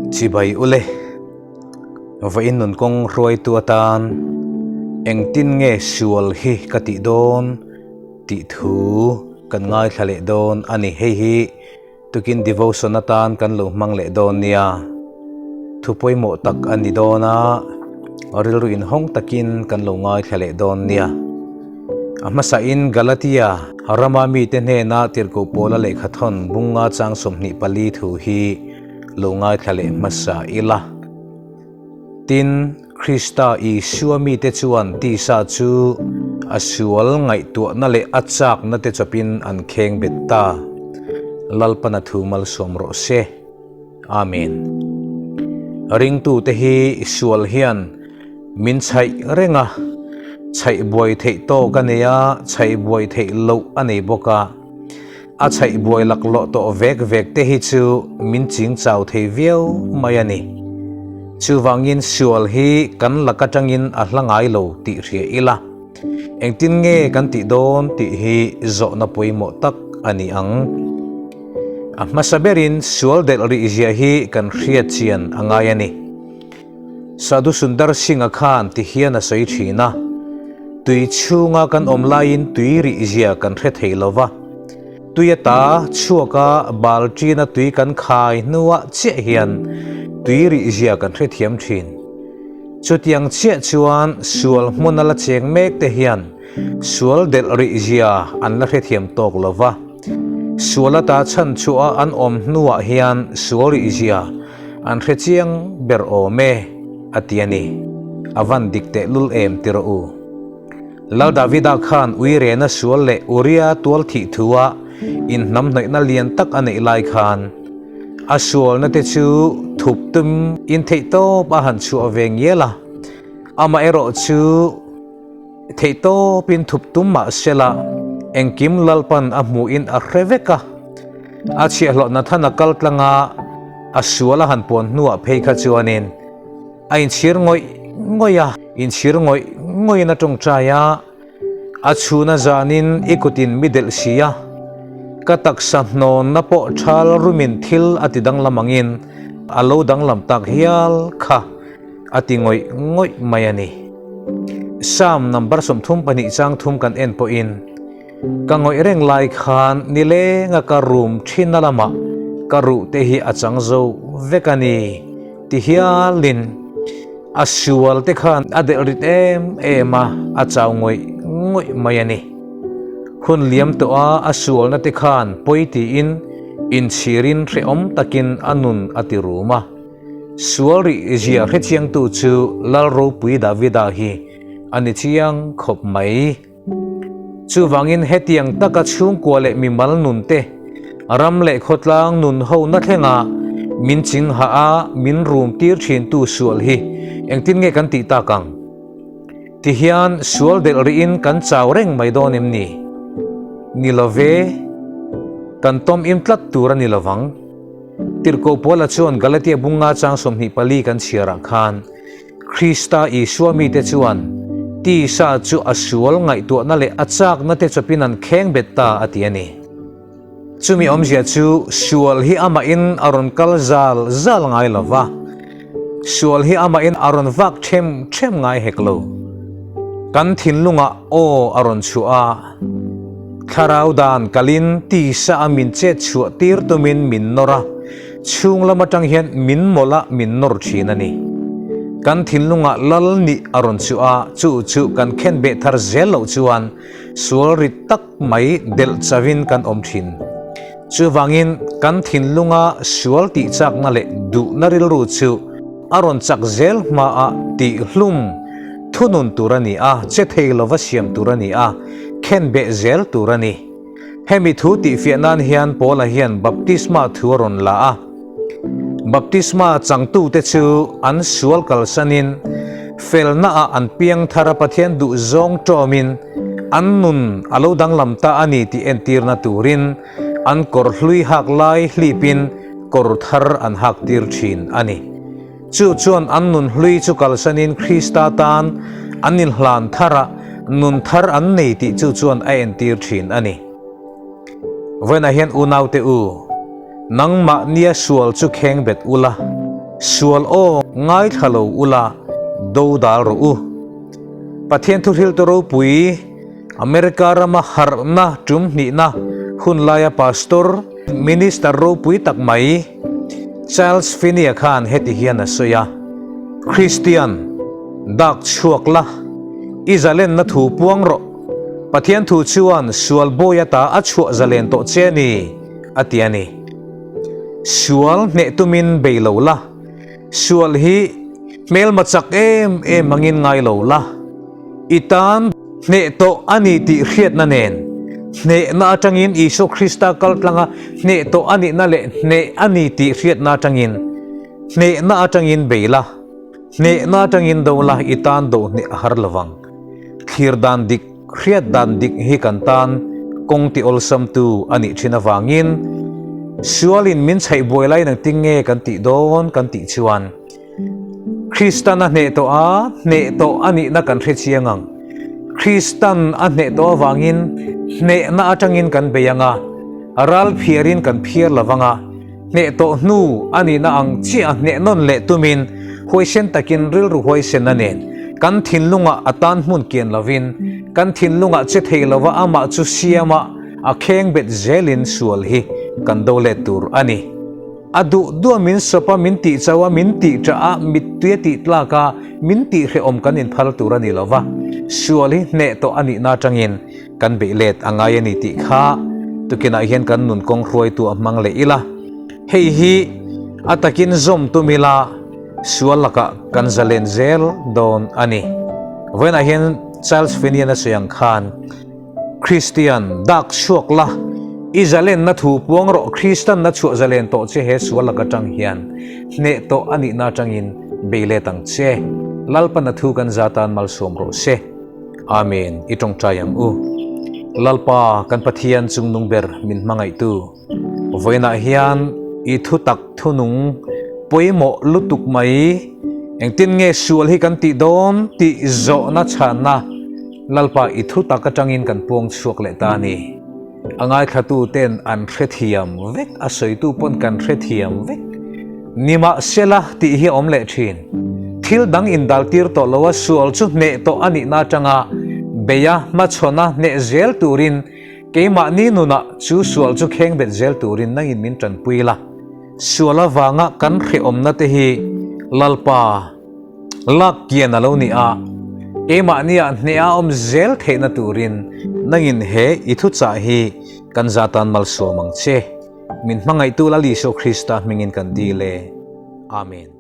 Chibai ule, vawiin nun kawng hruaitu atan engtin nge sual hi ka tih dawn tih thu kan ngaithla leh dawn a ni. Hei hi Tukin devotion atan kan lo hmang leh dawn nia. Thu pawimawh tak a ni dawn a, rilru inhawng takin kan lo ngaithla leh dawn nia. A hmasain Galatia rama mite hnena tirhkoh Paula lehkhathawn bunga chang 24 thu hi lo ngaithla leh hmasa ila. Tin, Krista Isua mite chuan tisa chu a sual ngaihtuahna leh a chakna te chawpin an kheng bet ta. Lalpan a thu malsawm rawh se. Amen. Ringtute hi sual hian min chhaih reng a, chhaih buai theih tawk a nei a, chhaih buai theih loh a nei bawk a. A chhaih buai laklawh tawh vek vek te hi chu min ching chau thei viau mai a ni. Chuvangin sual hi kan lak atangin a hla ngai lo tih hria ila, engtin nge kan tih dawn tih hi zawhna pawimawh tak a ni ang. A hmasa berin sual delh rih zia hi kan hriat chian a ngai a ni. Sadhu Sundar Singh-a khan ti hian a sawi thin a, Tui chhunga kan awm laiin tui rih zia kan hre thei lo va, tui ata chhuaka balṭina tui kan khai hnuah chiah hian tui rih zia kan hre thiam thin. Chutiang chiah chuan sual hmuna la cheng mek te hian Sual delh rih zia an la hrethiam tawk lo va, sual ata chhan chhuah an awm hnuah hian sual rih zia an hre chiang ber awm e, a ti a ni. A van dik tehlul em ti rawh u. Lal Davida khan Uirena sual leh Uria tual thih thua inhnamhnawihna lian tak a neih lai khan a sualna te chu thup tum in theihtawp a han chhuah ve ngial a, amaherawh chu, Theihtawpin thup tum mah sela, engkim Lalpan a hmuhin a hre vek a. A chhiahhlawh Nathan a kal tlang a, a sual a han puan hnuah phei kha chuanin a inchhir ngawih ngawih a. Inchhir ngawih ngawihin a tawngtai a, A chhuna zanin i kutin mi delh si a, ka taksa hnawnna pawh thal rumin thil a ti danglam angin a lo danglam tak hial kha. A ti ngawih ngawih mai a ni. Psalm number 32 chang thum kan en pawhin, Ka ngawih reng lai khan nilenga ka rum thin a lamah ka ruh te hi a chang zo vek a ni ti hialin a sual te khan a delh rit em em a, a chau ngawih ngawih mai a ni. Hun liam tawh a a sualna te khan pawi tiin inchhirin hrehawm takin a nun a ti rum a. Sual rih zia hrechiangtu chu Lal ropui Davida hi a ni chiang khawp mai. Chuvangin hetiang taka chhungkua leh mimal nun te, ram leh khawtlang nun ho na thlenga min chingha a min rum tir thintu sual hi engtin nge kan tih tak ang? Tihian sual delh rihin kan chau reng mai dawn em ni? Ni lo ve, kan tawm im tlat tur a ni lovang. Tirhkoh Paula chuan Galatia bunga chang 24 kan chhiarah khan, Krista Isua mite chuan tisa chu a sual ngaihtuahna leh a chakna te chawpin an kheng bet ta a ti a ni. Chumi awmzia chu sual hi amahin a rawn kal zal zal ngai lo va, sual hi amahin a rawn vak them them ngai hek lo. Kan thinlungah aw a rawn chhuah a. Thlarau dan kalin tisa a min chet chhuah tir tumin min nawr a, chhung lam atang hian min mawlh a min nawr thin a ni. Kan thinlungah lal nih a rawn chu a, chu chu kan khen beh thar zel loh chuan sual rit tak mai delh chauhin kan awm thin. Chuvangin kan thinlunga sual tih chakna leh duhna rilru chu a rawn chak zel hmaah tihhlum thunun tur a ni a, che thei lova siam tur a ni a, khen beh zel tur a ni. Hemi thu tihfiah nan hian Paula hian baptisma thu a rawn la a. Baptisma changtute chu an sual kalsanin felnaah an piang thar a Pathian duh zawng tawmin an nun a lo danglam ta a ni tih entirna turin an kawr hlui hak lai hlipin kawr thar an hak tir thin a ni. Chu chuan an nun hlui chu kalsanin Krista tan an inhlan thar a, nun thar an nei tih chu chuan a entir thin a ni. Vawiinah hian unaute u, nangmah nia sual chu kheng bet ula. Sual aw ngaithla lo ula do dal rawh u. Pathian thuhriltu ropui America rama harhna tum hnihna hun laia pastor, minister ropui tak mai Charles Finney-a khan heti hian a sawi a, Kristian, dak chhuak la, i zalenna thu puang rawh. Pathian thu chuan sual bawi ata a chhuah zalen tawh che a ni, a ti a ni. Sual hneh tumin bei lo la, sual hi hmelma chak em em angin ngai lo la, i tan hneh tawh a ni tih hriatna nen, hnehna atangin Isua Krista kal tlanga hneh tawh a nihna leh hneh a ni tih hriatna atangin, hnehna atangin bei la. Hnehna atangin do la i tan do hneh a har lovang. Thlir dan dik, hriat dan dik hi kan tan kawng ti awlsamtu a nih thin avangin sualin min chhaih buai lai nang ting nge kan tih dawn kan tih chuan Kristan a hneh tawh a, hneh tawh a nihna kan hre chiang ang. Kristan a hneh tawh avangin hnehna atangin kan bei ang a, ral phiarin kan phiar lovang a, Hneh tawh hnu a nihna ang chiah a hneh nawn leh tumin huaisen takin rilru huaisen a nen. Kan thinlungah a tan hmun kian lovin, kan thinlungah che thei lova amah chu siama a kheng bet zelin sual hi kan do let tur a ni. A duh duh a min sawp a, min tih chauh a, min tih ṭah a, mittui a tih tlak a, min tih hrehawm kan inphal tur a ni lova, sual hi hneh tawh a nihna aṭangin Kan beih let a ngai a ni tih kha tukinah hian kan nun kawng hruaitu a hmang leh ila, hei hi a takin zawm tum ila sual lakah kan zalen zel dawn a ni. Vawiinah hian Charles Finney-an a sawi ang khan, Kristian, dak chhuak la, i zalenna thu puang rawh, Kristanna chhuah zalen tawh che he sual lak atang hian hneh tawh a nihna atangin bei let ang che. Lalpana thu kan za tan malsawm rawh se. Amen, i tawngtai ang u. Lalpa kan Pathian chungnung ber min hmangaihtu, vawiinah hian i thutak thunung pawimawh lutuk mai, engtin nge sual hi kan tih dawn tih zawhna chhanna Lalpa i thutak atangin kan puang chhuak leh ta a ni. A ngaithlatuten an hrethiam vek, a sawitu pawn kan hrethiam vek. Nimahsela tih hi a awm leh thin. Thil dang indaltir tawh lo a, sual chu hneh tawh a nihna atanga beia hmachhawna hneh zel turin keimahni nunah chu sual chu kheng bet zel turin nangin min tanpui la. Sual avanga kan hrehawmna te hi Lalpa. Lak kian a lo ni a, keimahnia hneh a awm zel theihna turin nangin he i thuchah hi kan za tan malsawm ang che. Min hmangaihtu Lal Isua Krista hmingin kan dil e. Amen.